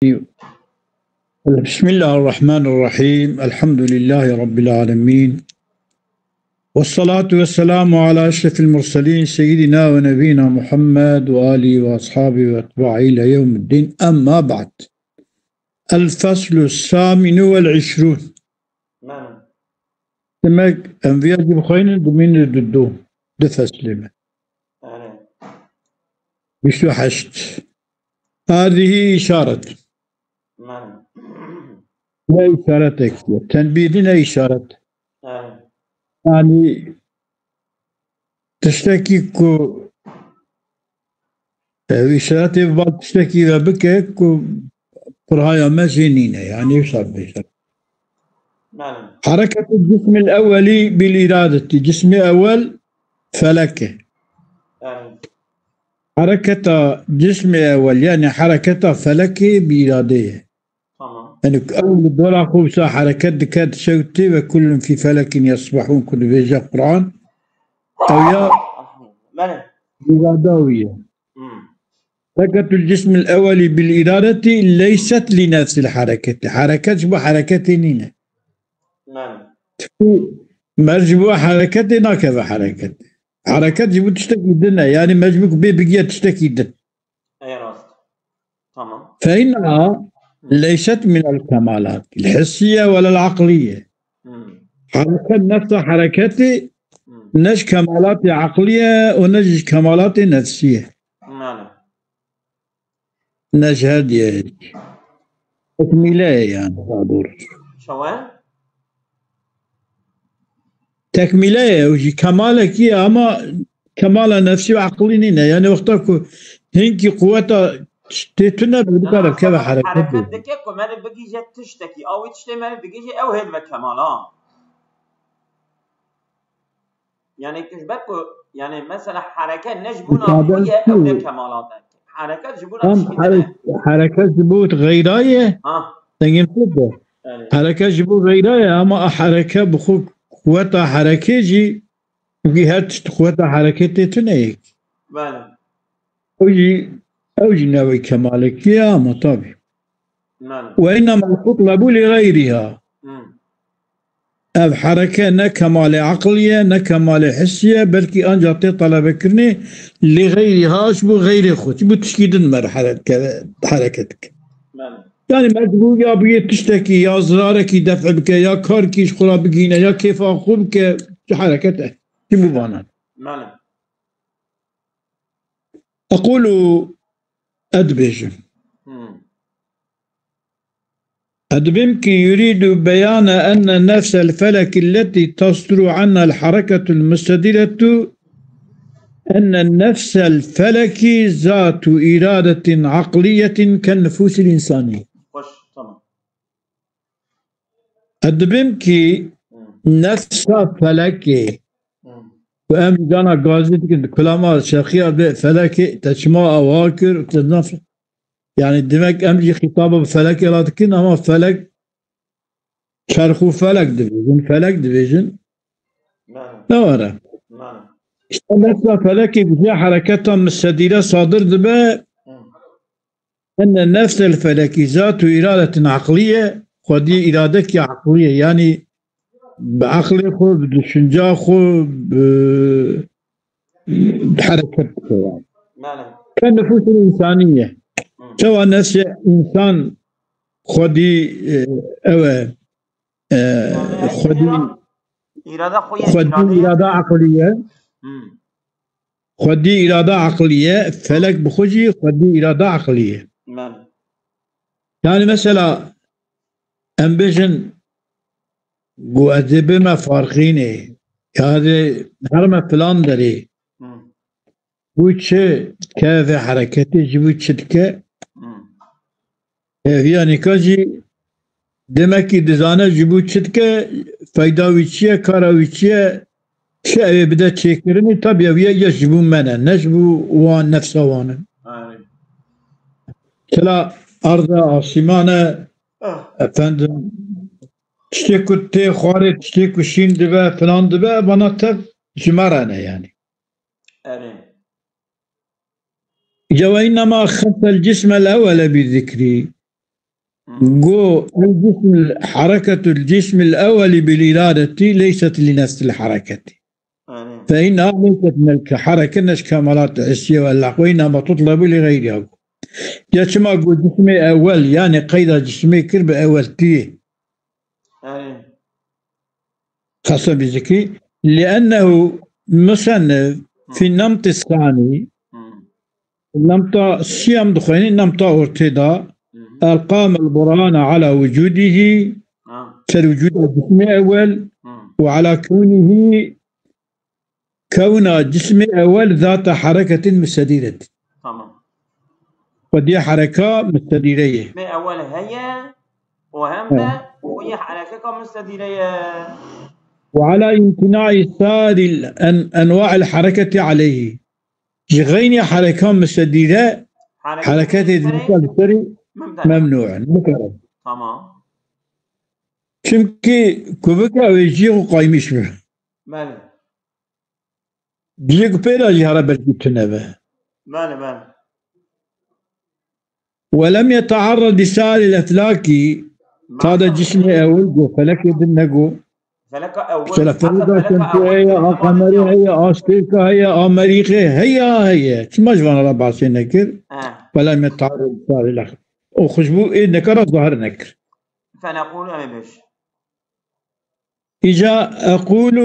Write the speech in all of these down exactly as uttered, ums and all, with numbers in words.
بسم الله الرحمن الرحيم. الحمد لله رب العالمين. والصلاة والسلام على أشرف المرسلين سيدنا ونبينا محمد وآله وأصحابه وأتباعه إلى يوم الدين. أما بعد. الفصل الثامن والعشرون. Mane. Demek em viya jî bixweynin, dimînin du, du, du feslê me. Erê. Bîst û heşt. هذه إشارة. Mane. Ne îşaretek ye. Tenbîh ne îşaret. Erê. Yani tiştekî ku ev îşaretê bi bal tiştekî ve bike ku pirhaya me jê nîne. Yani wisa bêje. Mane. حركة الجسم الأولي بالإرادة. Cismê ewel felek e. Erê. Hereketa cismê ewel, yani hereketa felekê bi îradê ye. Tamam. Yani ew li dora xwe wisa hereket dike, diçe û tê ve kullun fî felekin yesbehûn ku dibêje Quran. Ew ya Mane. Îrada wî ye. Hmm. حركة الجسم الأولي بالإرادة ليست لنفس الحركة. Hereket ji bo hereketê nîne. Mane. Çikû me ji bo hereketê nakeve hereket. Hereket ji bo tiştekî din e. Yani me ji bo ku bê bigiye tiştekî din. Ey rast. Tamam. فإنها ليست من الكمالات الحسية ولا العقلية. Hmm. Hereket nefsa hereketê Hmm. ne ji kemalatê eqlî ye û ne jî ji kemalatê nefsî ye. Mane. Ne ji her diye. Tekmîle ye yani, daha doğrusu. Çawa? Tekmîle ye, ew jî kemalekî ye ama kemala nefsî û eqlî nîne. Yani wexta ku hinkî quweta tê tune be, dikare bikeve hereket. Hereket dike ku me li bigihîje tiştekî, a wî tiştê me li digihîje ew hêl ve kemala. Yani ji ber ku, yani mesela hereke ne ji bona Mutabe ew ye, ew ne çi? Kemalat e. Hereket ji bona Tam tiştê hare-, ne. Hereket ji bo xeyra ye. Ha. Dengê min tê de. Yani. Hereket ji bo xeyra ye ama a hereke bi xwe quweta herekê jî, çünkü her tişt quweta hereketê tune ye. Bele. Ew jî, ew jî newê kemalekî ye ama tabii. Mane. وإنما تطلب لغيرها. Hmm. Ev hereke ne kemalê eqlî ye, ne kemalê hissî ye, belkî anca tê telebekirinê li xeyrîha, ji bo xeyrê xwe, ji bo tişkî din me re hereke-, hereket dike. Mane. Yani me ji bo ya bûyê tiştekî, ya zirarekî def bike, ya karkî ji xwe re bigihîne, ya kêfa xwe bike, ji hereket e. Ji bo vanan. Mane. أقول, ez dibêjim. Hmm. Ez dibêm ki يريد بيان أن نفس الفلك التي تصدر عنها الحركة المستديرة، أن نفس الفلك ذات إرادة عقلية كالنفوس الإنسانية. Xweş, tamam. Ez dibêm ki Hmm. Nefsa felekê Hmm. ku em cana gazî dikin, di kulama şexiya bê felekê te çima awa kir, te naf-, yani demek em jî xîtaba bi felekê re dikin, ama felek çerx û felek dibêjin, felek dibêjin. Mane. Ne were? Mane. İşte nefsa felekê bi vê hereketa misedîre sadir dibe. Hmm. Enne nefsel felekî zat û îradetin eqlî ye, xwedî îradekî eqlî ye, yanî bi eqlê xwe, bi düşünca xwe, bi, bi hereket dike yani. Mane. Ke nifûsê însanî ye. Hı. Çawa nefsê însan xwedî, e, ew e, e, Mane, xwedî, îra-, îrada xwe ye, xwedî îrade ye. Îrada eqlî ye. Hı. Xwedî îrada eqlî ye, felek bi xwe jî xwedî îrada eqlî ye. Mane. Yani mesela em bêjin ku ez ê bime Farqînê, ya ez ê herime filan derê. Hı. Bû çi dike vê hereketê, ji bo çi dike? Hı. E, viya nîka jî demekî dizane ji bo çi dike, feyda wî çi ye, kara wî çi ye, çi ew ê bide çêkirinê, tabiya wî ye, ya ji bo me ne, ne ji bo wan nefsa wan e. Aynen. Sila arz e, asîman e, Ah. Efendim, tiştê ku tê xwarê, tiştê ku şîn dibe, filan dibe, bana tev ji me re ne yani. Erê. Îca ve înnema xesel cismel ewele bi zikrî. Go, الجسم، حركة الجسم الأول بالإرادة ليست لنفس الحركة. Erê. فإنها ليست من الحركة، ne ji kemalata hissiyê ve lehq, وإنما تطلب لغيرها. Ya çima go cismê ewel, yani qeyda cismê kir bi eweltiyê. Erê. Xasem Bîzikî, لأنه مصنف في النمط الثاني، Hı. nemta siyam dixwênî, nemta ortê da, Hı hı. أقام البرهان على وجوده، Ha. ser wicûda cismê ewel, Hı. وعلى كونه، kewna cismê ewel ذات حركة مستديرة. Tamam. Xwediyê hereka mistedîre ye. Cismê ewel heye û hem de Ha. xwediyê herekeka mistedîre ye. وعلى امتناع سائر الأن-، أنواع الحركة عليه. Ji xeynî hereka mistedîre Hereket hereketê mistedîre dineka li serî Mümtena. memnû in. Nikare. Tamam. Çimkî ku bike ew ê jiyê xwe qaymîş be. Belê. Jiyê ku pê re jî here belkî tune be. Belê, belê. ولم يتعرض لسائر الأفلاك. Tada cismê ewil go, felekê din nego. Feleka ewil. Mesela feleka şemsê heye, a qemerê heye, a stêrka heye, a merîxê heye, heye. Çima ji vana re bahsê nekir? He. ولم يتعرض لسائر الأفلاك. O xwe ji bo ê neka re zahir nekir. فنقول em ê bêj. Îca أقول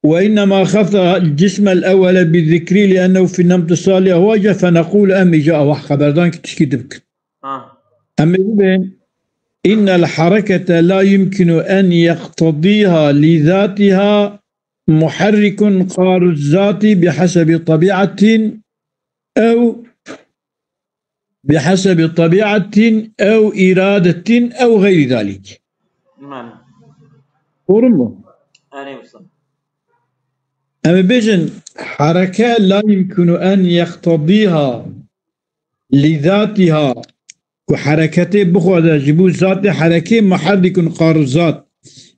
وإنما خص الجسم الأول بالذكر لأنه في النمط الثاني هو جاء فنقول em îca ew xeberdan ki tişkî dibikin. Ha. Em ê bibên إن الحركة لا يمكن أن يقتضيها لذاتها محرك قار الذات بحسب طبيعة أو بحسب طبيعة أو إرادة أو غير ذلك. Belê. Doğru mu? Erê, wisa. Em ê bêjin, حركة لا يمكن أن يقتضيها لذاتها، ku hereketê bixwaze ji bo zatê herekê محرك قار الذات.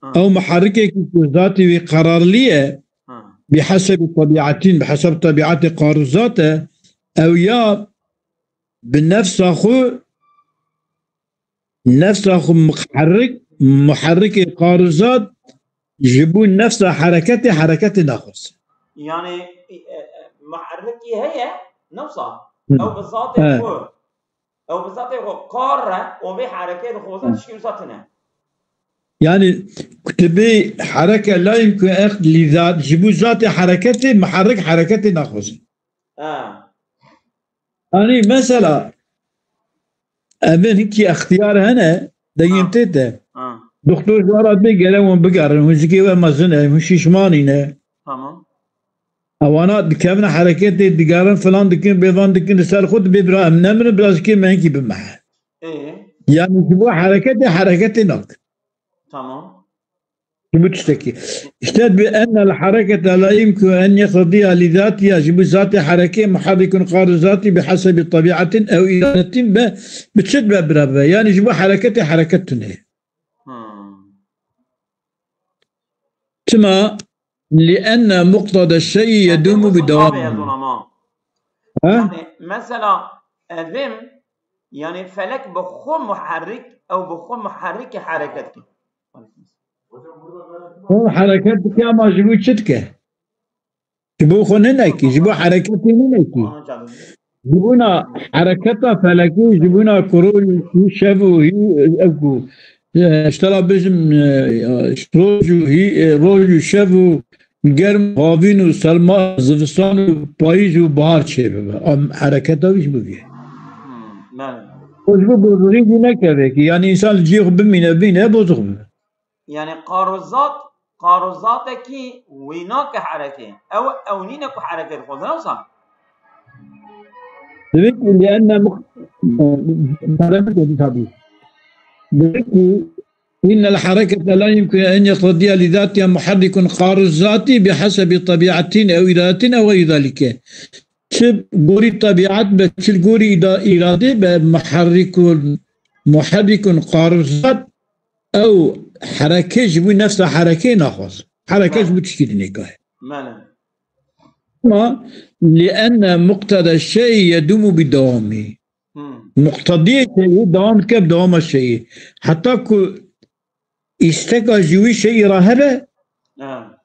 Ha. Ew muherrikekî ku zatê wî qerarlî ye, Ha. بحسب طبيعة، bi hesab tebiatê قار الذات e, ew ya bi nefsa xwe, nefsa xwe muherrik, muherrikê قار الذات ji bo nefsa hereketê, hereketê naxwaz. Yani, e, e, muherrikî heye, nefsa. Hı. Ew bi zatê He. xwe, ew bi zatê xwe qar e, û vê herekê dixwaze Hı. tişkî wisa tune. Yani, kutibê hereke la yumkin ex li zat, ji bo zatê hereketê, muherrik hereketê naxwazin. Ha. Hani mesela, em ê hinkî extiyar hene, degên Ha. tê te. Ha. Doktor ji wan re bê gere hûn bigerin, hûn zikê we mezin e, hûn şîşmanî ne. Tamam. Ewana dikevin hereketê, digerin filan dikin, bêvan dikin, li ser xwe dibê bira em nemirin, bira zikê me hinkî bimehe. Ê? Yani ji bo hereketê, hereketê nakin. Tamam. Ji bo tiştekî. İşte bi ennel harekete la yumkinu en yektediya li zatiha, ji bo zatê herekê muharrikun qaru zati bi hasebi tabiatin ew iradetin be, bi çi be bira be? Yani ji bo hereketê hereket tune. Hmm. Çima? Li enne muqtede şeyî yedumu bi dewamî. Ha? Yani mesela evim, yani felek bi xwe muharrik, ew bi xwe muharrikê hereket kir. O hereket dike ama ji bo çi dike? Ji bo xwe ninekî, ji bo hereketê ninekî. Ji bona hereketa felekê, ji bona ku roj û şev û hî, ev ku, e, ji te re bêjim, e, roj û hî, e, roj û şev û germ, havîn û serma, zivistan û payîz û bahar çêbibe. Em hereketa wî ji bo vê. Hmm, belê. O ji bo bozixî jî nekeve ki, yani însan li cihê xwe bimîne, bîne, bozix bibe. Yani qaruzat, qaruzatekî wî nake herekê. Ew, ew nîne ku herekê dixwaze, ne wisa? Divê ku li enne mux-, divê ku innel harekete la yumkinu en yektediya li zatiha muharrikun qaruzati bi hasebi tabiatin ew iradetin ew gayri zalike. Çi gorî tabiat be, çi gorî îda-, îradê be, muharrikun, muharrikun qaruzat, ew hereke ji bo nefsa herekê naxwaz. Hereke ji bo tişkî dinê kaye. Belê. Ama li enne muqtede şey yedumu bi dewamî. Hmm. Muqtediyê şeyî dewam dike bi dewama şeyî. Heta ku îsteka ji wî şeyî re hebe, Ha.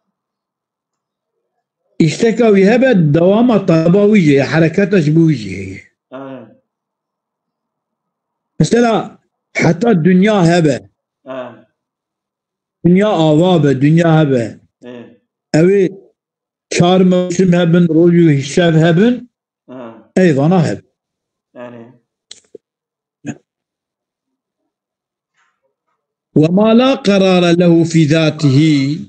Îsteka wî hebe, dewama taleba wî jî heye, hereketa ji bo wî jî heye. Ha. Mesela, heta dinya hebe, Ha. dinya ava be, dinya hebe. Ê. Ew ê çar mewsim hebin, roj û şev hebin, Ha. Ey vana heb. Yani. Ve ma la karara lehu fi zatihi.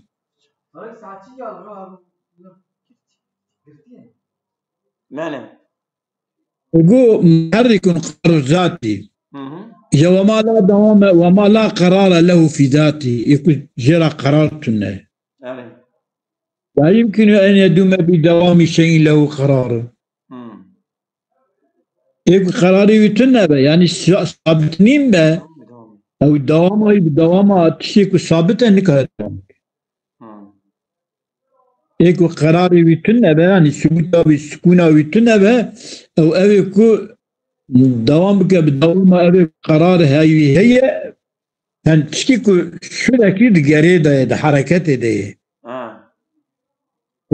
Belê. Ego muharrikun karar zati. Hı hı. Ya ve ma la dewame, ve ma la karara lehu fi zati. Ego jê re karar tune. Belê. La yumkinu en yedume bi dewami şeyin lehu kararun. Hmm. Ê ku qerarê wî tune be, yani sa-, sabit nîn be, Tamam, tamam. ew dewama wî bi dewama tiştê ku sabit e nikare dewam bike. Hmm. Ê ku qerarê wî tune be, yani subûta wî, sukûna wî tune be, ew ew ê ku dewam bike bi dewama ew ê ku qerar heyî heye, yani tiştî ku şûnekî di gerê de ye, di hereketê de ye. Ha.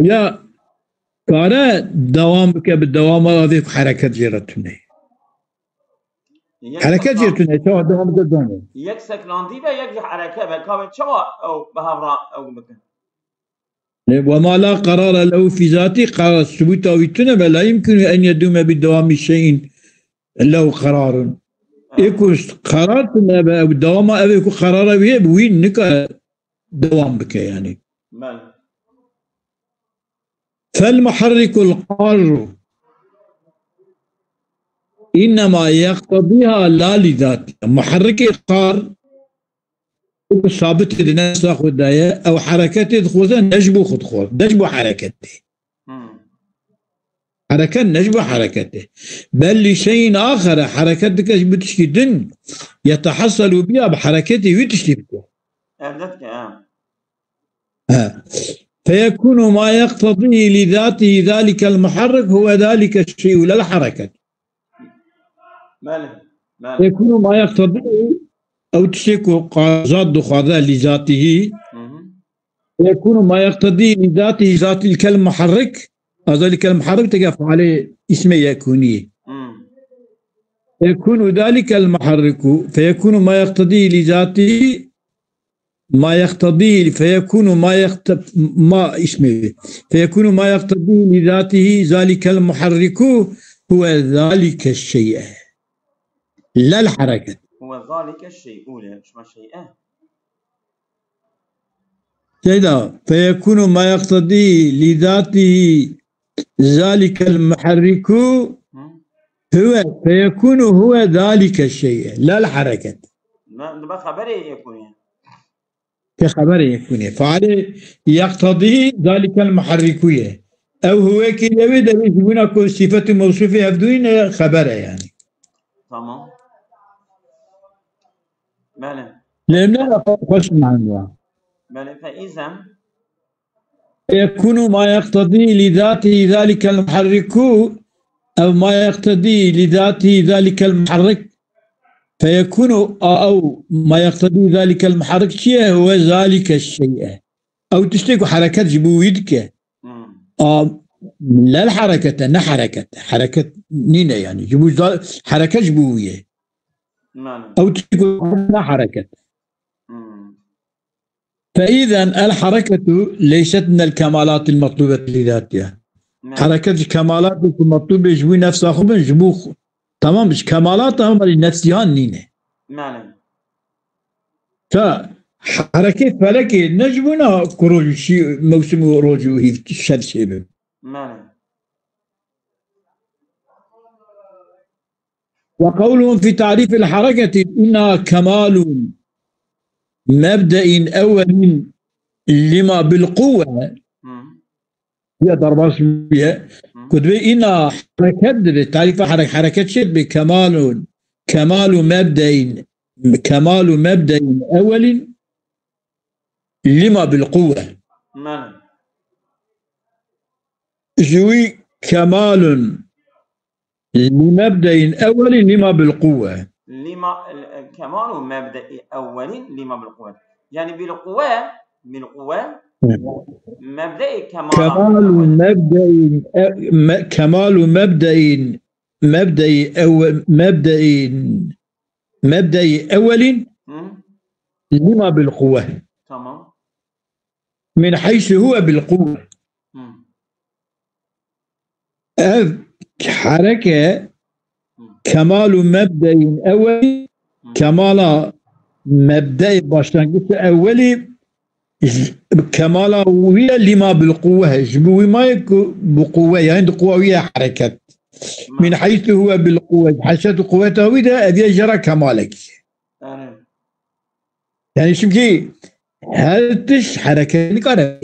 Ya kare dewam bike bi dewama avê ku hereket jê re tune. Yek Hereket jê seknan-, tune, çawa dewam bike dane. Yek seknandî be, yek ji hereke be. Ka be çawa ew bi hev re ew bikin? Lê wema la qerara lehu fî zatî, qerar subûta wî tune be, la yumkinu en yedume bi dewamî şeyin lehu qerarun. Ê ku qerar tune be, ew dewama ev ê ku qerara wî hebe, wî nikare dewam bike yani. Belê. Fel muharrikul qarru innema yeqtediha la li zatiha. Muharrikê qar û sabitê di nefsa xwe de ye, ew hereketê dixwaze ne ji bo xwe dixwaze, ne ji bo hereketê. Hmm. Hereket ne ji bo hereketê. Bel li şeyin axere hereket dike ji bo tiştî din, yetehassalu biha bi hereketê wî tiştî bike. Elde dike, ha. Ha. Feyekunu ma yeqtedî li zatihi zalikel muharrik huve zalike şey'u lel hereket. Belê, belê. Feyekunu ma yeqtedî ew tiştê ku qa-, zat dixwaze li zatihi. Hı hı. Feyekunu ma yeqtedî li zatihi zatil kel muharrik. Zalikel muharrik teke fiilê ismê yekunî. Hı. Feyekunu zalikel muharriku. Feyekunu ma yeqtedî li zatihi ma yeqtedî, feyekunu ma yeqte-, ma ismê. Feyekunu ma yeqtedî li zatihi zalikel muharriku huve zalike şey'e. Lel hereket. Huve zalike şey'u lê, şima şey'e. Şeyda, feyekunu ma yeqtedî li zatihi zalikel muharriku Hı. huve, feyekunu huve zalike şey'e. Lel hereket. Ne, ne xeberê yekuniye. Ke xeberê yekuniye. Fiilê yeqtedî zalikel muharriku ye. Ew huve ki lewê de ji bûna ku sifetî mewsufî hevdûyî ne xeber e yani. Tamam. Belê. Lê ne xweş mehna. Belê, fe izen. Yekunu ma yeqtedî li zatihi zalikel muharriku, ew ma yeqtedî li zatihi zalikel muharrik. Feyekunu, a, ew ma yeqtedî zalikel muharrik çi ye? Huve zalike şey'e. Ew tiştê ku hereket ji bo wî dike. Hmm. A, lel hereket e, ne hereket. Hereket nîne yani. Ji bo za-, hereket ji bo wî ye. Mane. Ew tiştê ku ne hereket. Hmm. Fe izen el hereketu leyset minel kemalatil metlubeti li zatiha. Ne. Hereket ji kemalatê ku metlubê ji bo nefsa xwe bin, ji bo xwe. Tamam, ji kemalata hema li nefsihan nîne. Mane. Ka herekê felekê ne ji bona ku roj û şî-, mewsim û roj û hîv-, şev çêbin. Mane. Ve qewluhum fi ta'rîfil hereketi inna kemalun mebde'in ewwelin lima bil quwwe. Hı. Ya derbas bûye. Hı. Ku divê îna hereket dibe, tarîfa here-, hereket çê dibe, kemalun, kemalu mebdein, kemalu mebdein ewelin lima bil quwwe. Mane. Ji wî kemalun لمبدأ أول لما بالقوة. لما، ال-، ال-، كمال مبدأ أول لما بالقوة. يعني بالقوة، بالقوة، مبدأ كمال كمال أول. مبدأ، أ-، م-، كمال مبدأ، مبدأ أول، مبدأ، مبدأ أول مم. لما بالقوة. تمام. من حيث هو بالقوة. مم. Ev hereke مم. kemalu mebdeyin ewelî, مم. kemala mebdeyê başlangıç ewelî, j-, kemala wî ye lima bil quwwe, ji bo wî maye ku bi quwwe, yani di quwa wî ye hereket. مم. Min heythu huwe bil quwwe, heyset û quweta wî de ev ye jera kemalekî. Yani. Yani çünkü her tişt hereket nikare.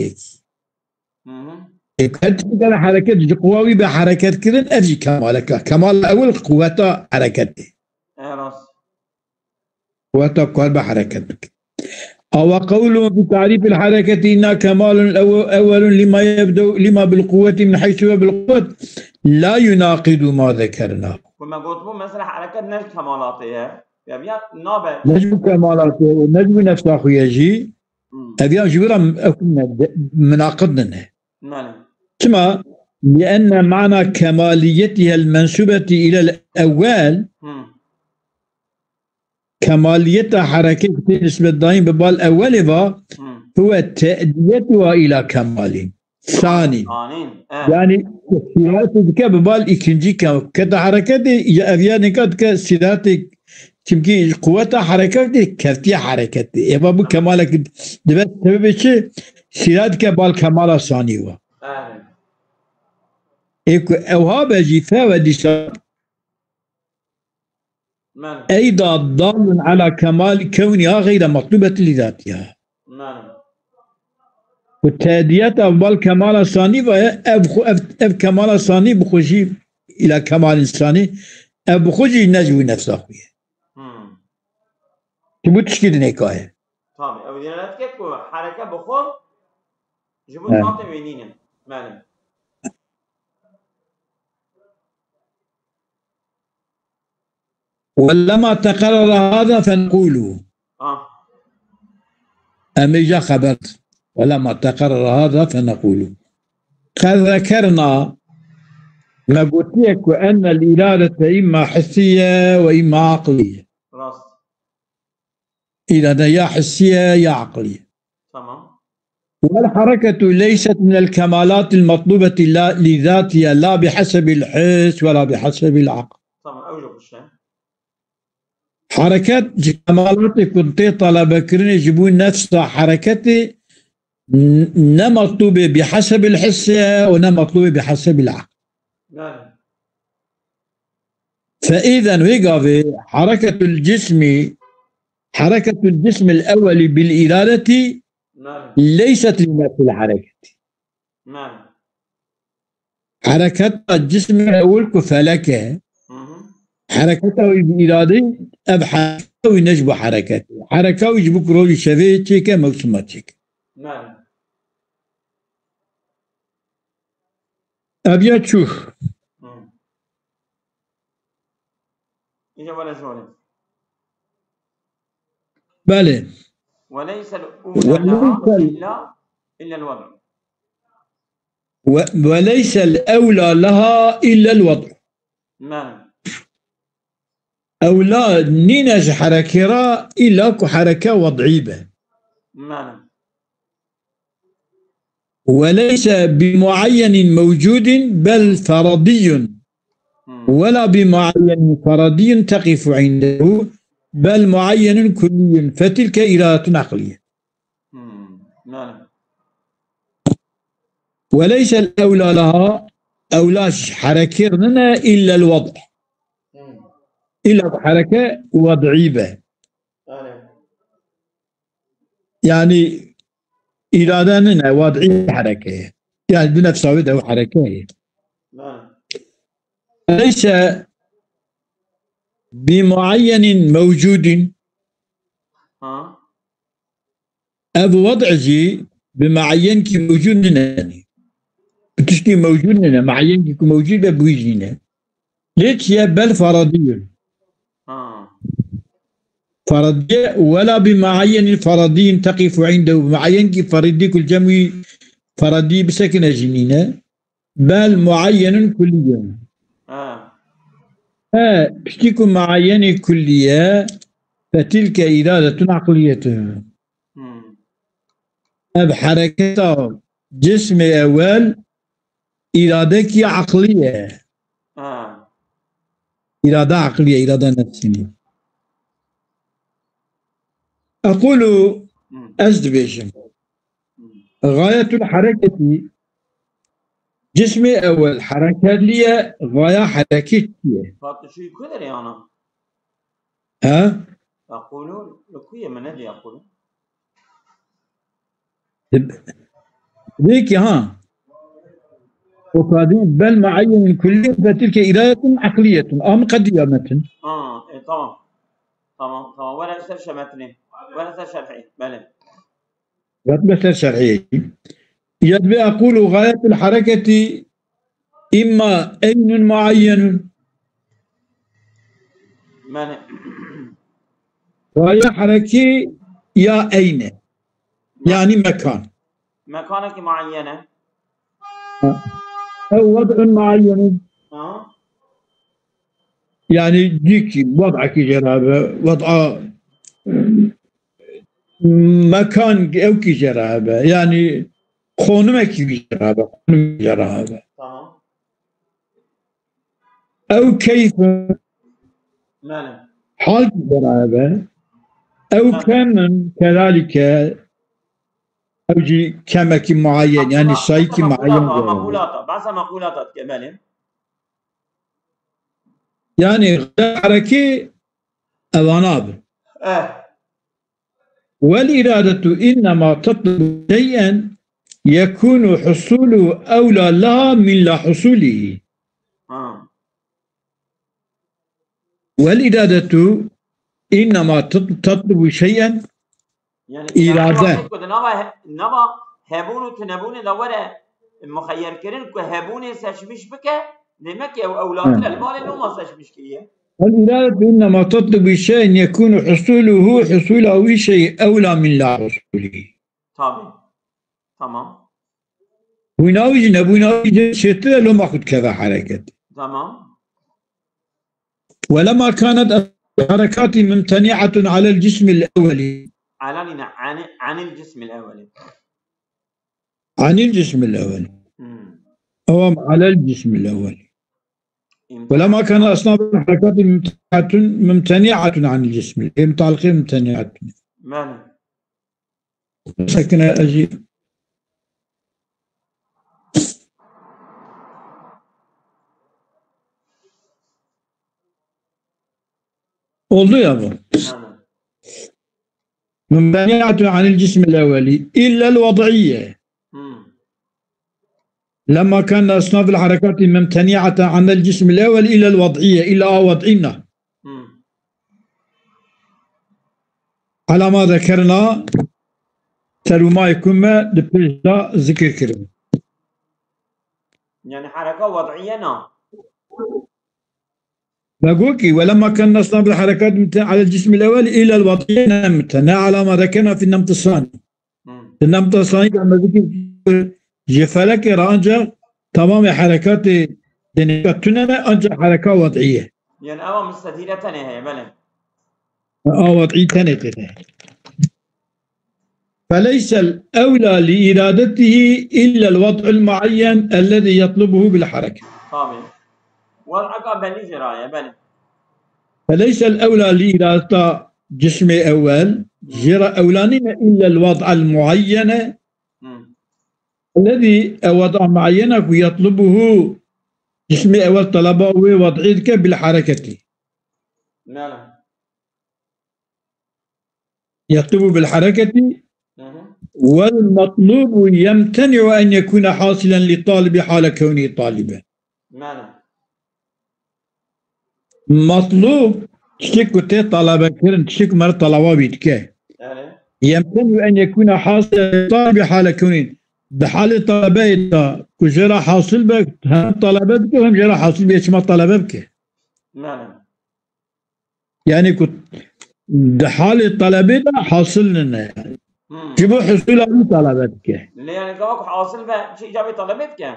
Hı hı. E, her tişt nikare hereket, ji quwa wî be hereket kirin, ev jî kemalek e. Kemal ewil quweta hereketê. E, rast. Quweta kar be hereket bike. Awa qewlu fi tarîfil hereketî inna kemalun ew-, ewwelun lima yebdew, lima bil quwweti min heysu ve bil quwwet la yunaqidu ma zekerna. Ku me gotibû, mesela hereket ne ji kemalatê ye. Ya, ya nabe. Ne ji bo kemalatê, ne ji bo nefsa xwe ye jî. Hmm. Ev ya ji wî re ew ne, de, minaqid nine. Belê. Çima? Li enne mana kemaliyetiha el mensubeti ilel ewwel. Hmm. Kemaliyeta herekê ku tê nisbetdayîn bi bal ewwelê va, Hmm. huwe te'diyetuha ila kemalin. Sanî. Sanîn, e. Yani sirayetê dike bi bal ikinci ke-, kete hereketê, ya ev ya nika dike sirayetê, çimkî quweta hereketê ketiye hereketê. Eva bu kemalek dibe sebebê çi? Sirayet dike bal kemala sanî wa. Evet. Ê ku ewha be jî fe ve dîsa Mem. Eyda dalun ala kemal kewniha gayre matlubetin li zatiha. Mem. Û tediyeta bal kemala sanî ve ye, ev xwe, ev, ev kemala sanî bi xwe jî ila kemal insanî, ev bi xwe jî ne ji wî nefsa xwe ye. Hmm. Ti bu tişkî dinê kaye. Tabii, ew dîne ne dike ku hereke bi xwe ji bo He. zatê wê nîne. Mem. ولما تقرر هذا فنقول. Ah. Em ê ja xeber. ولما تقرر هذا فنقول. قد ذكرنا، me gotiye ku أن الإرادة إما حسية وإما عقلية. Rast. Îrade ya hisiye ya aqlî. Tamam. والحركة ليست من الكمالات المطلوبة لا، لذاتها لا بحسب الحس ولا بحسب العقل. Tamam, ew jî xweş e. Hereket ji kemalatê ku tê telebekirinê ji bo nefsa hereketê n-, ne metlûbê bi hesebil his e û ne metlûbê bi hesebil aql. Yani. فإذا wê gavê hereketul cismî حركة الجسم الأول بالإرادة نعم. ليست لنفس الحركة. نعم. Hereketa cismê ewil ku felek e, Hı hı. hereketa wî bi îradê, ev hereka wî ne ji bo hereket. Hereka wî ji bo ku rojî şevê çêke, mewsima çêke. نعم. Ev ya çû. Hı. Îca were ji holê. Belê. وليس الأولى لها إلا، إلا الوضع. و-، وليس الأولى لها إلا الوضع. Belê. Ewla nîne ji herekê re îla ku hereke wed'î be. Belê. وليس بمعين موجود بل فردي. Hmm. ولا بمعين فردي تقف عنده، بل معين كلي، فتلك إرادة عقلية. Hmm. Belê. وليس الأولى لها، ewla ji herekê re nîne, إلا الوضع. Hmm. Îla ku hereke wed'î be. Belê. Yani îrade nîne, wed'î hereke ye. Yani bi nefsa wê de ew hereke ye. Belê. ليس بمعين موجود. Ha. Ev wed'e jî bi muayyenkî mewcûd nîne. Bi tiştî mewcûd nîne. Muayyenkî ku mewcûd be, bi wî jî ne. Lê çi ye? Bel faradiyun. Ha. Faradiye, wela bi muayyenin faradiyin teqifu indehu. Muayyen ki faradî ku li cem wî faradî bisekine jî nîne. Bel muayyenun kulliyun. Ha. E, piştî ku muayyenê kullî ye, fetilke îradetun eqliyetun. Hmm. Ev hereketa cismê ewel îradekî eqlî ye. Ha. Îrade eqlî ye, îrade nefsî nî. Equlu, Hmm. ez dibêjim. Hmm. Gayetul hereketî, cismê ewel hereketlî ye, gaya herekê çi ye? Fatişî ku derê ana? He? Equlu, li ku ye, min nedî equlu. Peki ha. O kadın bel muayyenun kulli fe tilke iradetun akliyetun. Am qediya metin. Ha, e, tamam. Tamam, tamam. Were ser şemetini. Were ser şerhi. Belê. Yat be ser şerhi. Yat be aqulu gayetul hareketi imma eynun muayyenun. Yani Gaya herekî ya eyne. Yani mekan. Mekanekî muayyene. Ha. Ew wed'un muayyenun. Ha. Yani cîkî, wed'ekî jê re hebe, wed'a, mekan ew kî jê re hebe. Yani konumekî jê re hebe, konumekî jê re hebe. Tamam. Ew keyf Belê. hal jê re hebe. Ew Belê. kemin kedalike. Ew jî kemekî muayyen, yani Maqula-, sayîkî muayyen maqulata, jê re hebe. maqulata, behsa maqulata dike, belê. Yani herekî evana bi. Eh. Wel iradetu innema tetlubu şey'en yekunu husulu evla laha min la husulihi. Ha. Wel iradetu innema tet-, tetlubu şey'en Yani, Îrade. Îrade ku di nava he-, nava hebûn û tinebûnê de were muxeyyerkirin ku hebûnê seçmiş bike, demek ki ew ewlatî Hı. li malê noma seçmiş kiriye. El îrade innema tetlubu şey'en yekunu husuluhu husula wî şey evla min la husulihi. Tabii. Tamam. Bûna wî jî nebûna wî jî çêtir e, loma xwe dikeve hereket. Tamam. ولما كانت الحركات ممتنعة على الجسم الأولي. Alanî ne, ani-, anil cismil ewelî. عن الجسم الأولي. Hmm. أو على الجسم الأولي. İmtina- ولما كان أصناف الحركات ممتنعة، ممتنعة عن الجسم، متعلقة ممتنعة. Belê. Sekine ez jî. Oldu ya bu. Belê. ممتنعة عن الجسم الأولي إلا الوضعية. Hmm. لما كان أصناف الحركات ممتنعة عن الجسم الأولي إلا الوضعية، إلا a wad'î na. Hmm. على ما ذكرنا، ser wî mayê ku me di pêş de zikir kirin. Yani hereka wad'iye na. Me got ki, ولما كان أصناف الحركات ممتنعة على الجسم الأولي إلا الوضعية، ne mimtena على ما ذكرنا في النمط الثاني. Hmm. Di nemta sanî de me dikir ji felekê re ancak tamamê herekatê denêka tune ne, ancak hereka wad'î ye. Yani ewa mustedîle tenê heye, belê. A wad'î tenê tê de. فليس الأولى لإرادته إلا الوضع المعين الذي يطلبه بالحركة. Tabii. Wad'eka belî jê re ye, belê. فليس الأولى لإرادة جسم أول، jê re ewla nîne إلا الوضع المعين Hmm. الذي، ew wad'a muayyena ku يطلبه جسم أول، talaba wê wad'î dike بالحركة. Belê. يطلب بالحركة. Hı hı. والمطلوب يمتنع أن يكون حاصلا للطالب حال كونه طالبا. Belê. Matlub, tiştê ku tê talebe kirin, tiştê ku me re talaba wî dike. Belê. يمتنع أن يكون حاصلا للطالب حال كونه. Di halê talebeyê de ku jê re hasil be, hem talebe dike, hem jê re hasil be, çima talebe bike. Belê. Yani ku di halê talebê de hasil nine. Hmm. Ji bo husula wî talebe dike. Lê yani gava ku hasil be, çi icabê talebê dike?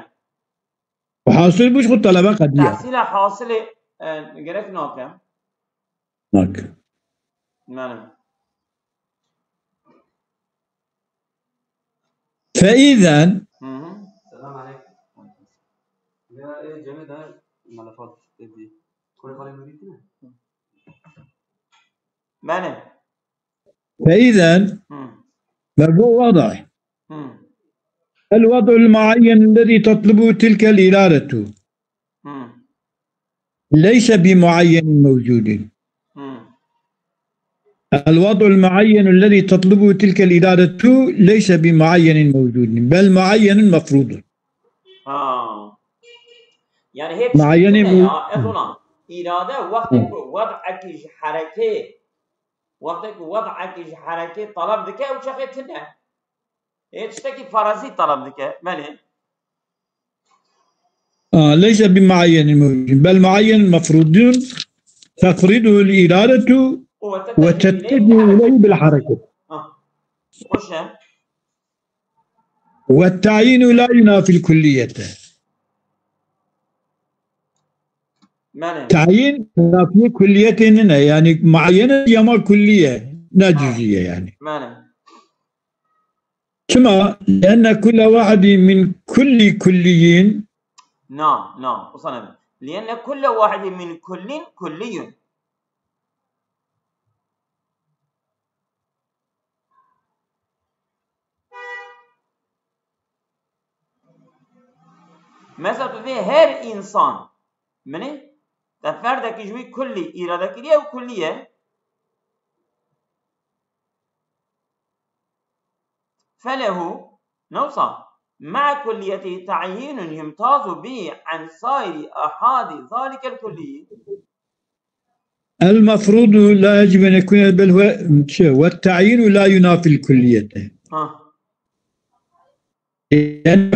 Hasil bû ji xwe talebe qediya. Tehsîla hasilê, e, gerek nake. Nake. Belê. Feîzen. Hı hı. Selam aleyküm. Ya, e, Cemil de malafat dedi. Kore kore mi bitti mi? Belê. Feîzen. Hı. Ve bu vada. Hı. El vad'ul muayyen lezî tatlubu tilkel iradetu. Hı. Leyse bi muayyenin mevcudin. Hı. El vad'ul muayyen lezî tatlubu tilkel iradetu leyse bi muayyenin mevcudin. Bel muayyenun mefrudun. Ha. Yani hep muayyenin ya, ez ona. İrade wextê ku wad'ekî ji hereke, wextê ku wad'ekî ji hereke talep dike, ew çaxê tune. Ê tiştekî farazî taleb dike. Belê. Aa, leyse bi muayyenin mevcudin. Bel muayyen mefrudun tefriduhu l-iradetu ve tettecu ileyhi bil hareket. Ha. Xweş e. Ve ta'yinu la yunafil kulliyete. Belê. Tayin nafiye kulliyetê nine. Yani muayyene ya ma kulliye, ne cüziye yani. Belê. Çima? Lienne kulle wahidin min kulli kulliyin. Na, na, wisa nebe. Lienne kulle wahidin min kullin kulliyun. Mesela tu vê her insan, minê, te ferdekî ji wî kullî îrade kiriye û kullî ye. Felehu, ne wisa, ma'a kulliyetî ta'yînun yumtazu bî an sairi ahadî zalikel kullî. El mefrudu la yecib en yekune bel huve, şey, ve ta'yinu la yunafil kulliyete. Ha. Yani,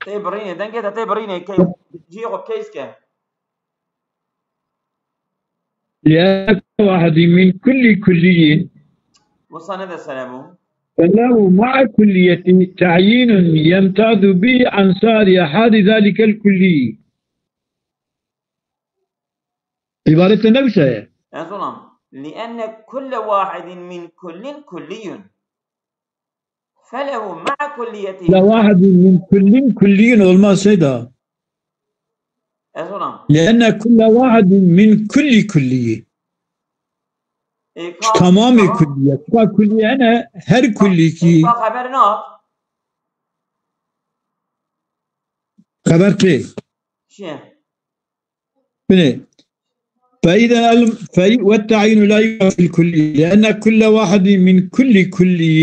tê birînê, dengê te tê birînê, ke-, cihê xwe keys ke. Li'enne wahidî min kulli kulliyin. Wisa ne de serebû. Felehu ma'a kulliyeti ta'yinun yemtazu bi ansari ahadi zalikel kulli. Îbaret te ne wisa ye? Ez olam. Li'enne kulle wahidin min kullin kulliyun. Felehu ma'a kulliyeti. La wahidin min kullin kulliyun olmaz Seyda. Ez olam. Li'enne kulle wahidin min kulli kulliyi. E, ka-, tamamê tamam. Kulliye. Ka kulliye ne her kulli ki. E, ka xeber na. Xeber tê. Çi? Binê. فإذا ال-، في-، والتعيين لا ينافي الكلية، لأن كل واحد من كل كلي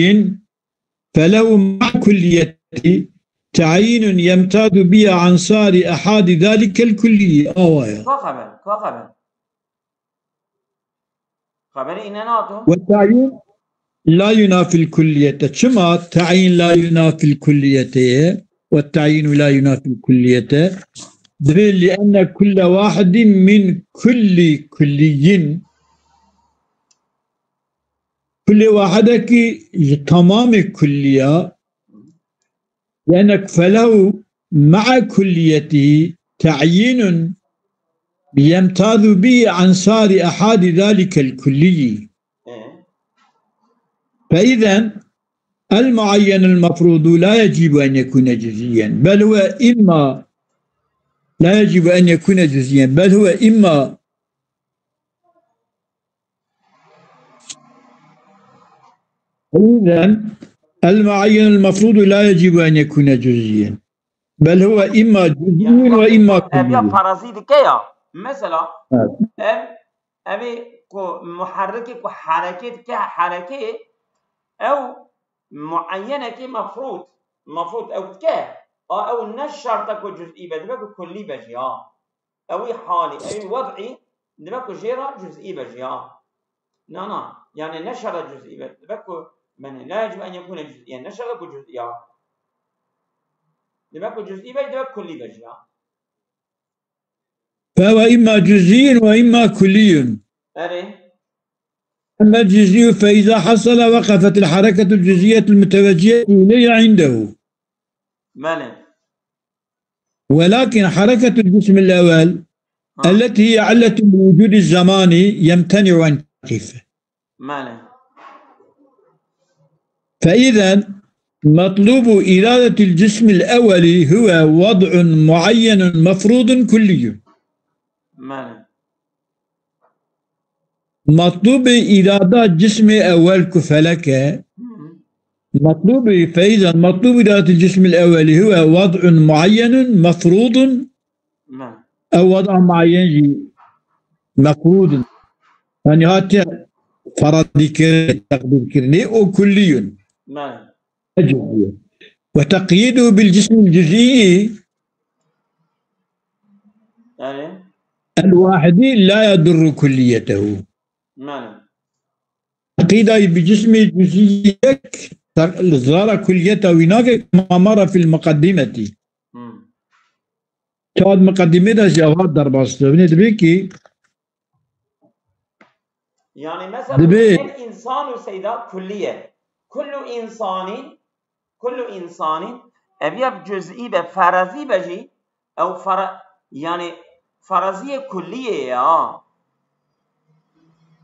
فله مع كليته تعيين يمتاز به عن سائر أحاد ذلك الكلي. Awa ye. Ka xeber, ka xeber. Xeberê îne nato. Ve ta'yin la yunafil kulliyete. Çima ta'yin la yunafil kulliyete ye? Ve ta'yinu la yunafil kulliyete. Divê li'enne kulle wahidin min kulli kulliyin. Kullê wahidekî ji tamamê kulliya. Li'enne felehu ma'a kulliyetihi ta'yinun yemtazu bihi an sa'iri ahadi zalikel kulliyi. Ee? Fe izen el muayyenul mefrudu la yecibu en yekune cüz'iyen. Bel huve imma, la yecibu en yekune cüz'iyen. Bel huve imma O yüzden el muayyenul mefrudu la yecibu en yekune cüz'iyen. Bel huve imma cüz'iyun ve imma kulliyun. Ev ya parazî dike ya. Mesela, evet, ev, ev ê ku muharrikê ku hereket ke hereke, ew muayyenekê mefrud. Mefrud ew dike. A ew ne şert e ku cüz'î be, dibe ku kullî be jî ha. Ewî halî, ewî wed'î dibe ku jê re cüz'î be jî, ha. Na, na. Yani ne şert e cüz'î be. Dibe ku, yani, la yecib en yekune cüz'iyen. Ne şert e ku cüz'î, ha. Dibe ku cüz'î be, dibe kullî be jî, ha. فهو إما جزئي وإما كلي. Erê. أما الجزئي فإذا حصل وقفت الحركة الجزئية المتوجهة إليه عنده. Belê. ولكن حركة الجسم الأول Ha. التي هي علة الوجود الزماني يمتنع أن تقف. Belê. فإذا مطلوب إرادة الجسم الأول هو وضع معين مفروض كلي. Belê. مطلوب إرادة جسم أول كفلك. Hı hı. مطلوب، فإذا مطلوب إرادة الجسم الأول هو وضع معين مفروض. Belê. أو وضع معين مفروض. Yani hatiye faradî kirin, takdîr kirin. O kulliyun. Belê. Ve teqyidu bil cismil cüz'î Yani. El wahidi la yadurru kulliyetehu. Belê. Teqyîda bi cismê cüz'î yek, zara kulliyeta wî nake, kema mara fil muqeddimeti. Hmm. Çawa di muqeddimê de jî ev hat derbas dibine, dibê ki Yani mesela Dibê- el insanu seyda kulliye. Kullu insanin, kullu insanin, ev ya cüz'î be, ferazî be jî, ew fara-, yani feraziyê kulliyê ya.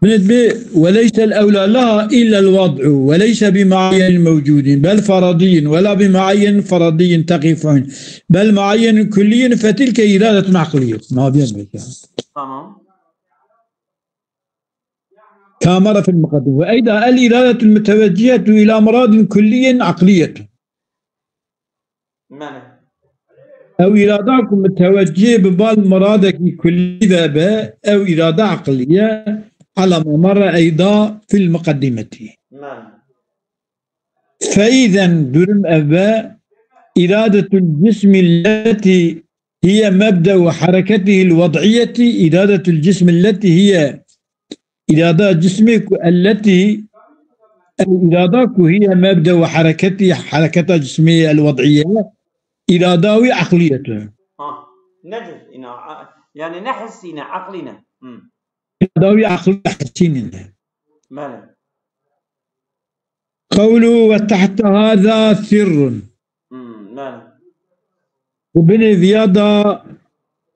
Binêt bê, وليس الأولى لها إلا الوضع، وليس بمعين موجود، بل فرضي، ولا بمعين فرضي تقف، بل معين كلي، فتلك إرادة عقلية. Nabiye bê. Tamam. كما مر في المقدمة. وأيضا الإرادة المتوجهة إلى مراد كلي عقلية. Belê. Ew îrada ku mitewecihê bi bal miradekî kullî de be, ew îrada eqlî ye, ala ma merre eyda fil muqeddîmetî. Belê. Feyden durum ev be, îradetul cismî letî hiye mebde'u hereketihil wed'iyetî, îradetul cismî letî hiye îrada cismê ku elletî, ew îrada ku hiye mebde'u hereketî, hereketa cismê el wed'iye, îrada wî eqliyet e. Ha, ne cüz'î ne, a-, yani ne hissî ne, eqlî ne. Hmm. Îrada wî eqlî hissî nîne. Belê. Qewlu ve tehte hâzâ sirrun. Hmm, belê. Di binê viya de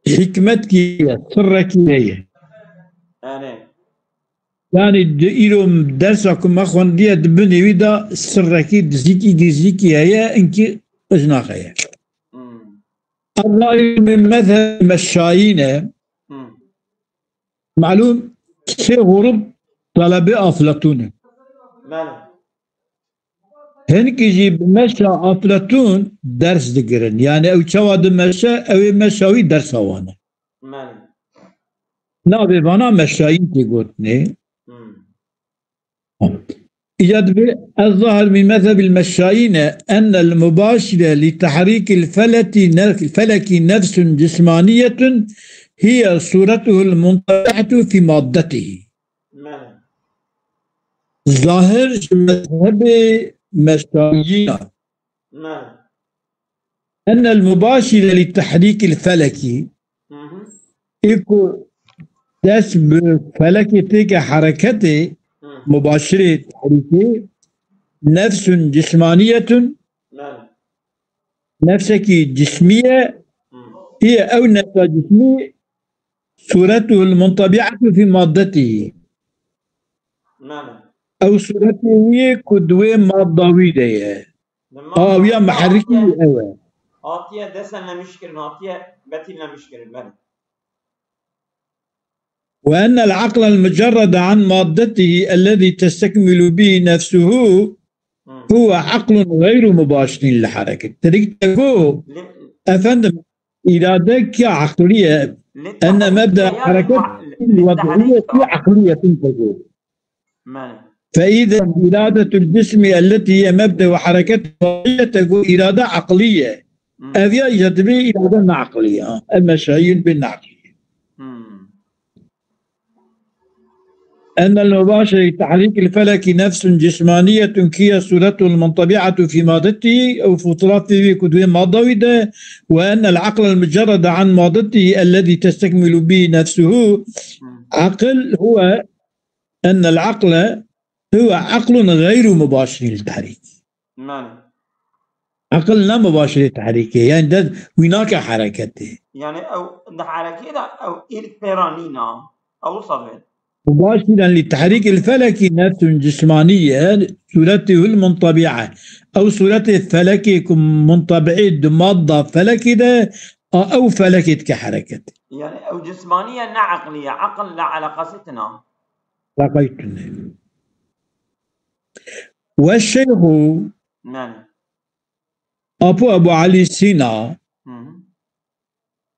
hikmetkî ye, sirrekî heye. Yani. Yani di îro dersa ku me xwendiye di binê wî de sirrekî, dizîkî, gizlîkî heye, inkî qij naxeye. Hmm. Erraî min mezheb meşayîne. Hmm. Malûm, sê grûp talebê Aflatûn in. Belê. Hinkî jî bi meşa Aflatûn ders digirin. Yani ew çawa dimeşe, ew ê meşa wî dersa wan e. Belê. Navê vana meşayîn tê gotinê. Hmm. Îca dibê, الظاهر من مذهب المشائين أن المباشرة لتحريك الفلك نف-، الفلك نفس جسمانية هي صورته المنطبعة في مادته. Belê. Zahir ji mezhebê meşayîna. Belê. أن المباشرة لتحريك الفلك Hı hı. Ê ku dest bi felekê têke hereketê, Hı. Mubaşirê tehrîkê, nefsun cismaniyetun, Belê. Nefsekî cismî ye, Hı. Hiye ew nefsa cismî suretuhul muntabi'atu fî maddetihî. Belê. Ew suretê wî ye ku di wê madda wî de ye. Awiya muherrikî ew e. Hatiye desenlemiş kirin, hatiye betinlemiş kirin, belê. وأن العقل المجرد عن مادته الذي تستكمل به نفسه هو عقل غير مباشر للحركة. Terik te got, efendim, îrade ki aqlî ye, enne mebda hereket wed'iyeti aqliyetin te got. Belê. فإذا إرادة الجسم التي هي مبدأ حركة الوضعية تكون إرادة عقلية. Hmm. Ev ya îca dibê îrade neqlî ya. Ev meşayîn bê neqlî. Hmm. أن المباشر للتحريك الفلكي نفس جسمانية هي صورته المنطبعة في مادته أو فطرته في كتلة مادوية، وأن العقل المجرد عن مادته الذي تستكمل به نفسه عقل هو أن العقل هو عقل غير مباشر للتحريك. Mane. عقل لا مباشر للتحريك، يعني ده ويناك حركته. Yani ew di herekê de ew êlik pê re nîna. Ew wisa divê. مباشرا للتحريك الفلكي نفس جسمانية صورته المنطبعة. أو صورته فلكي كم منطبعي دماضة فلكي ده، أو أو فلكي كحركة. Yani ew cismaniye ne eqliye. Aqil le eleqasî tine. لقيتني. والشيخ Yani. أبو أبو علي سينا Hı hı.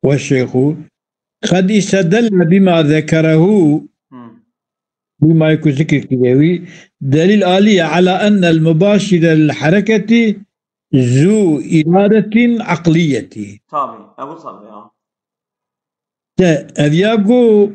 والشيخ قد استدل بما ذكره Hı. بما يكون ذكر كيوي دليل آلي على أن المباشر للحركة ذو إرادة عقلية. Tabii. Ebu Sabri ya. Te ev ya ku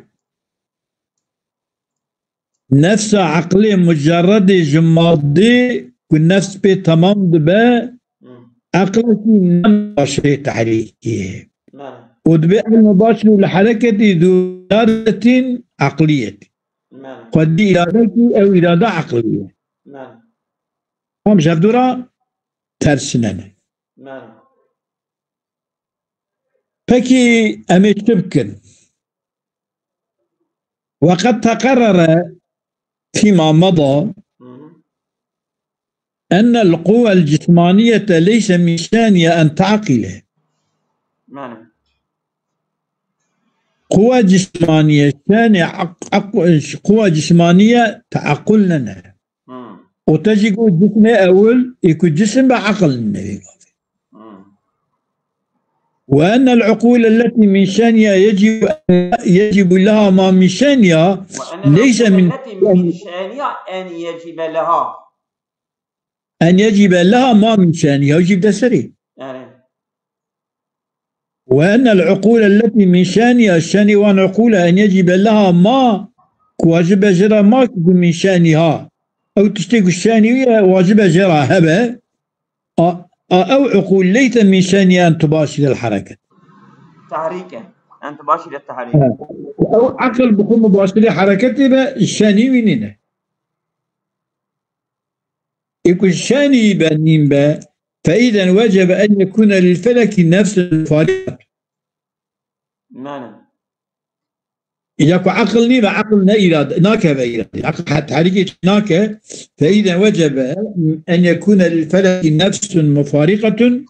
nefsa eqlê mucerredê ji madê ku nefs pê temam dibe, Hı. eqlekî ne başê tehrîkê. Mane. û dibê el mubaşir li hereketî dû iradetin eqliyetî. Mane. Xwedî îradekî ew îrade eqlî ye. Mane. Tam ji hevdû re tersine ne. Mane. Pekî em ê çi bikin? وقد تقرر فيما مضى Hı hı. أن القوى الجسمانية ليس من شأنها أن تعقل. Mane. Quwa cismaniye, şanê aq-, aq-, quwa cismaniye teaqul nene. Hı. O te jî got cismê ewil, ê ku cisim be aqil nene. Hı. وأن العقول التي من شأنها يجب، يجب لها ما من شأنها وأن ليس العقول من التي من شأنها أن يجب لها. أن يجب لها ما من شأنها، يجب دسري. Yani. وأن العقول التي من شأنها، şanê wan uqûl e, أن يجب لها ما، ku wacib e jê re ma ku min şaniha. Ew tiştê ku şanî wî ye, wacib e jê re hebe. A, a, ew uqûl leyse min şaniha en tubasîre el hereket. Tehrîk e. En tubasîre tehrîk. Ha. Ew eqil bi xwe mubasîre hereketê be, şanî wî nîne. Ê ku şanî be nîn be, فإذا وجب أن يكون للفلك نفس مفارقة. Mane. Ya ku eqil nî be, eqil ne îrade, nake be îrade. Eqil he-, tehrîkê çi nake. فإذا وجب أن يكون للفلك نفس مفارقة.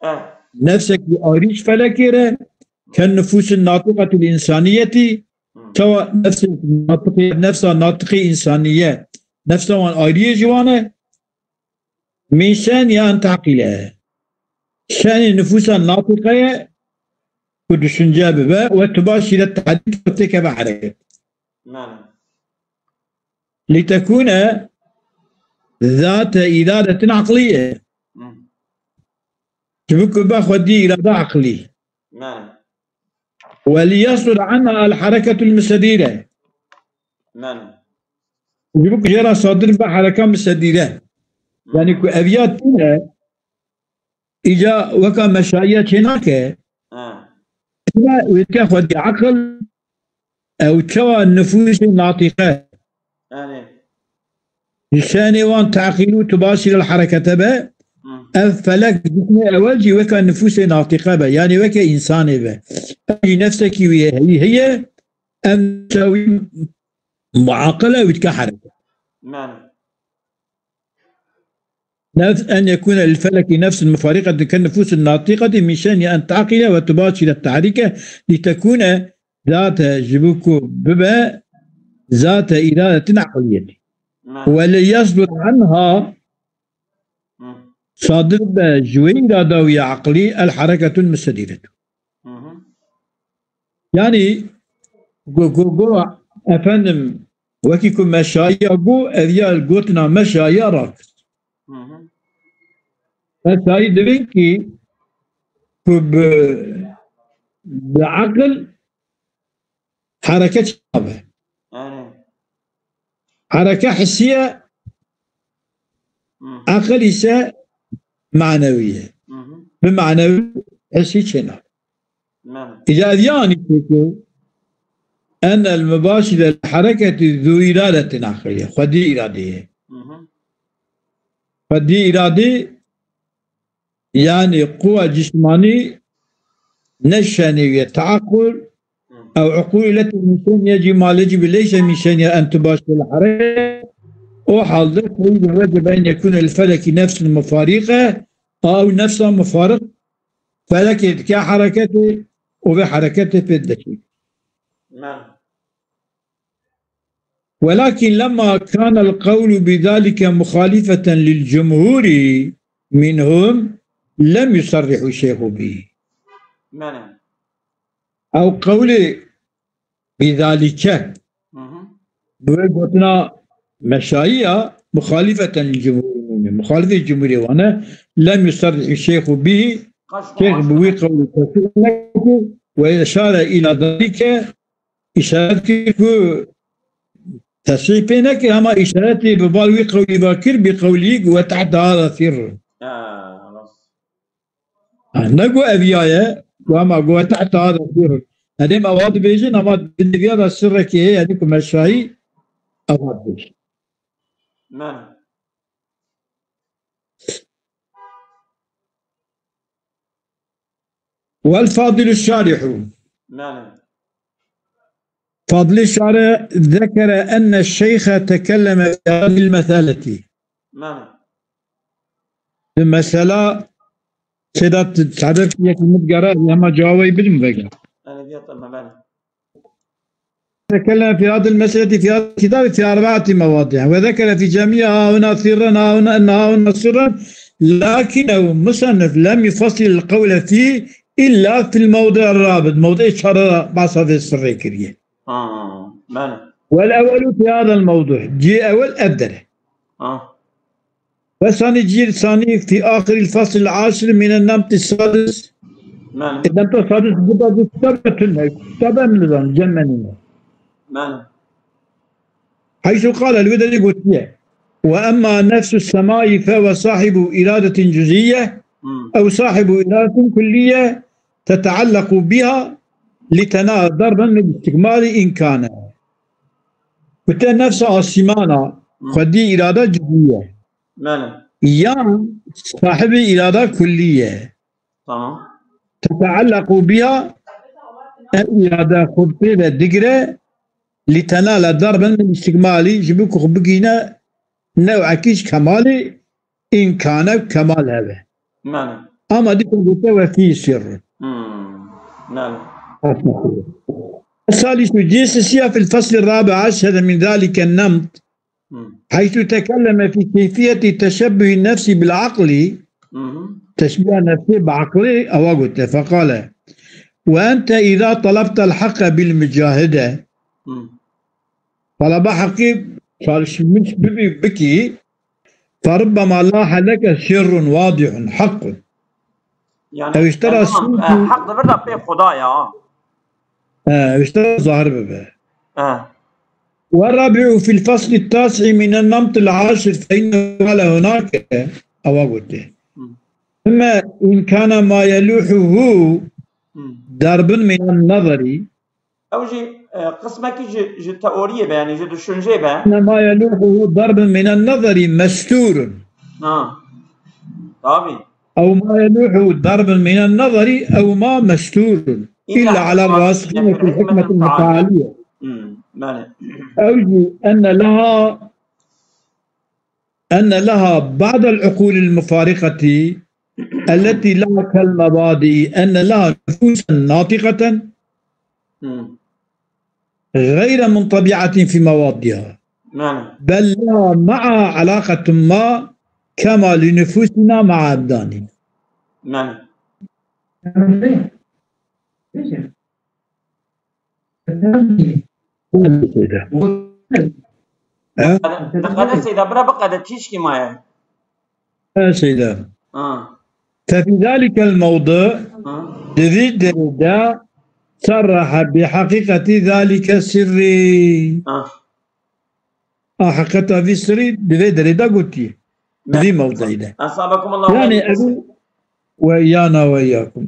Eh. Nefsekî ayrî ji felekê re, كالنفوس الناطقة الإنسانية. Hı. Çawa nefsê natiqê, nefsa natiqê însaniye, nefsa wan ayrî ye ji wan e. Min şaniha en teqîle. Şanê nifûsa natiqe ye ku düşünce bibe ve tubasîre tehrîk têkeve hereket. Mane. لتكون ذات إرادة عقلية. Hı. Ji bo ku be xwedî îrada eqlî. Mane. وليصدر عنها الحركة المستديرة. Mane. Ji bo ku jê re sadir be hereka misedîre. Yanî ku ev ya tune, îca weka meşayiya çênake, Ha. tune wê dike xwedî eqil, ew çawa nifûsê natîqe. Yani. Ji şanê wan teqîl û tubasîre li herekete be, Hı. ev felek cismê ewel jî weke nifûsê natîqe be, yanî weke însanê be. Ev jî nefsekî wî heye, heye, ev nefsa wî muaqil e, wî dike hereket. Mane. نفس، أن يكون للفلك نفس مفارقة كالنفوس الناطقة من شأنها أن تعقل وتباشر التحريك لتكون ذات، ji bo ku bibe ذات إرادة عقلية. Mane. وليصدر عنها Hı. sadir be ji wê îrada wî ya eqlî الحركة المستديرة. Hı hı. Yanî go, go, go, efendim, wekî ku meşayiya go, ev ya gotina meşayiya rakir. Hı hı. Meşayî dibin ki ku bi, bi eqil hereket çabe. Yani. Hereke hissiye, Hı. Aqil ise maneviye. Hı hı. Bi manevi hissi çêna. Mene. Îca ev yani peki, en el mübaşire hareketi zu iradetin aqiliye. Xwedî iradeye. Hı hı. Xwedî irade yani quwa cismanî ne şenê ye, teaqul, Hı. ew uqul leti min şenê ye, cî ma lecî bi leyse min şenê ye en tubaşire el hareket. O halde seyîdun vecebe en yekûne el feleki nefsun mufarîqe, a ew nefsa mufarîq felekê dike hereketê û vê hereketê pê diçe. Mene. ولكن لما كان القول بذلك مخالفة للجمهور منهم لم يصرح الشيخ به. Mene. Ew qewlê bidalîke Hı hı. bi wê gotina meşayî ya muxalîfeten li cumhurî, muxalîfê cumhurê wan e, lem yusarrih şeyxu bî, Kaş şêx bi wî qewlî tesîq nekir ve eşare îla dalîke, îşaret kir ku tesîh pê nekir, hema îşaretê bi bal wî qewlî ve kir, bi qewlî ku we tehta hada sirr. Ha, rast. Ha, ne ku ev ya ye, ku hema ku we tehta hada sirr. Erê, em ava dibêjin, ama di neviya de sirrekê heye, yanî ku meşayî ava dibêjin. Mene. والفاضل الشارح. Mene. Fadlî Şarih ذكر أن الشيخ تكلم في هذه المسألة. Mene. Bi mesela Seyda Sadef yekî min digere, hema cewabê bidim vege. Mene, diye tamam, mene. تكلم في هذه المسألة في هذا الكتاب في أربعة مواضع، وذكر في جميع ها هنا سرا، ها هنا، أن ها هنا سرا، لكنه مصنف لم يفصل القول فيه إلا في الموضع الرابع، موضع çar re behsa vê sirrê kiriye. Ha, mene. والأول في هذا الموضع، cî ewel ev der e. Ha. والثاني، cî sanî في آخر الفصل العاشر من النمط السادس. Mene. E, nemta sadis bu da bu kitaba tune, kitaba min zan, cem menî ne. Mene. حيث قال, li wê derê gotiye, وأما نفس السماء فهو صاحب إرادة جزئية Hmm. أو صاحب إرادة كلية تتعلق بها لتنال ضربا من الاستكمال إن كان. Gote nefsa asîmana Hmm. xwedî îrada cizî ye. Mene. Yan sahibî îrada kullî ye. Tamam. Teteellequ biha, ev îrada xwe pê ve digire, lîtenale darben min îstîkmalî, ji bo ku xwe bigihîne newekî ji kemalê, îmkane kemal hebe. Mene. Ama dîsa gote we fî sirr. Hmm. Mene. Estağfirullah. Salisu, cê sisiya fil fasli rabi aşere min zalike nemt. Hmm. حيث تكلم في كيفية تشبه النفس بالعقل. Mhm. Teşbîha nefsê bi aqlê ewa gote. Feqale, "Ve ente îza talabtel heqe bil mucahede." Hmm. Talaba heqî çalışmış bibî, bikî, "Ferubbema lahe leke sirrun wadihun hequn." Yani, ew ji te re tamam, sirrî e, heq di vir de pê Xuda ya. E, ew ji te re zahir bibe. E. "Ve rabi'u fil fasli tasi'i minen namtil aşir fe inne qale hunake." Ewa gote. Hı. Thumma in kana ma yeluhuhu Hı. darbun minen nazari. Ew jî, e, qismekî ji, ji teoriyê be, yanî ji düşüncê be. Enne ma yeluhu darbun minen nazari mesturun. Ha. Tabii. Ew ma yeluhu darbun minen nazari ew ma mesturun. İlla ala rasihine fil hikmetil mutaaliyye. Hmm, yani. Ew jî enne leha أن لها بعض العقول المفارقة التي لها كالمبادئ أن لها نفوسا ناطقة Hmm. غير منطبعة في مواضها. Mene. بل لها معها علاقة ما كما لنفوسنا مع أبداننا. Mene. Seyda. Ha? Diqede Seyda, bira biqede, tîşkî maye. Ha, Seyda. Ha. Fe fî zalikel mewdi, Ha. di vî derê de serrehe bi heqîqetî zalike sirrî. Ha. A heqeta vî sirî di vê derê de gotiye. Di vî mewdeyî de. Esabakum Allah. Yani ev we yana we yakum.